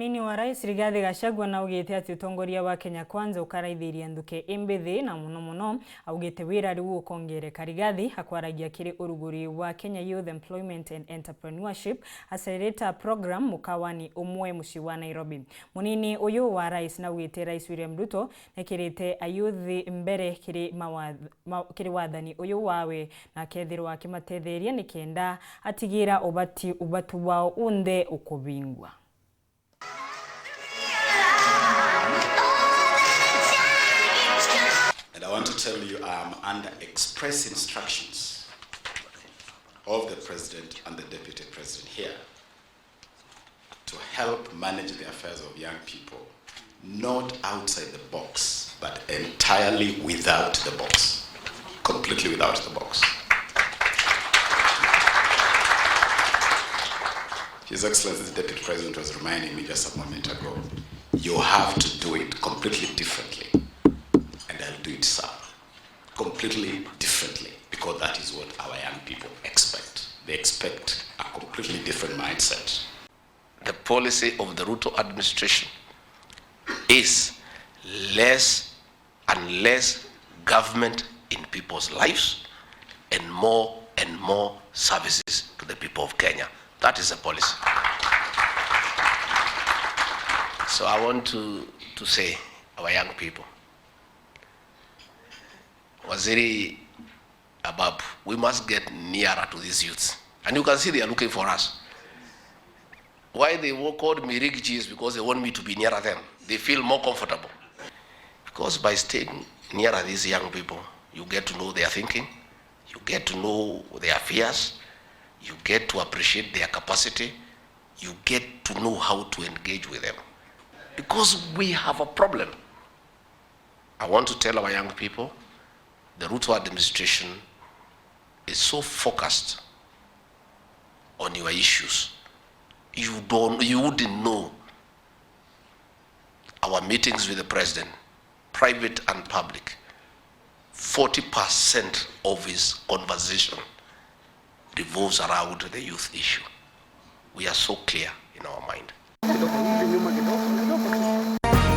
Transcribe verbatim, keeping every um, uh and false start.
Munini wa Rais Rigathi Gachagua naugite ati utongoria wa Kenya Kwanza ukaraithiria nthuke imbithi, na muno muno augite wira riu ukongereka. Rigathi akwaragia kiri uruguri wa Kenya Youth Employment and Entrepreneurship Accelerator Program mukawani umwe mucii wa Nairobi. Munini uyu wa Rais naugite Rais William Ruto nekirite ayuthi mbere kiri mawath-, ma-, kiri wathani uyu wawe, na akethirwa akimatetheria nikenda atigira ubati, ubatu wao unthe ukubingwa. And I want to tell you, I am under express instructions of the President and the Deputy President here to help manage the affairs of young people, not outside the box, but entirely without the box. Completely without the box. His Excellency the Deputy President was reminding me just a moment ago, you have to do it completely differently. And I'll do it, sir. Completely differently, because that is what our young people expect. They expect a completely different mindset. The policy of the Ruto administration is less and less government in people's lives and more and more services to the people of Kenya. That is the policy. So I want to, to say, our young people, Waziri Ababu, we must get nearer to these youths. And you can see they are looking for us. Why they wa-, called me Riggy G is because they want me to be nearer them. They feel more comfortable. Because by staying nearer these young people, you get to know their thinking, you get to know their fears, you get to appreciate their capacity, you get to know how to engage with them. Because we have a problem. I want to tell our young people, the Ruto administration is so focused on your issues. You don't, you wouldn't know our meetings with the president, private and public. Forty percent of his conversation revolves around the youth issue. We are so clear in our mind.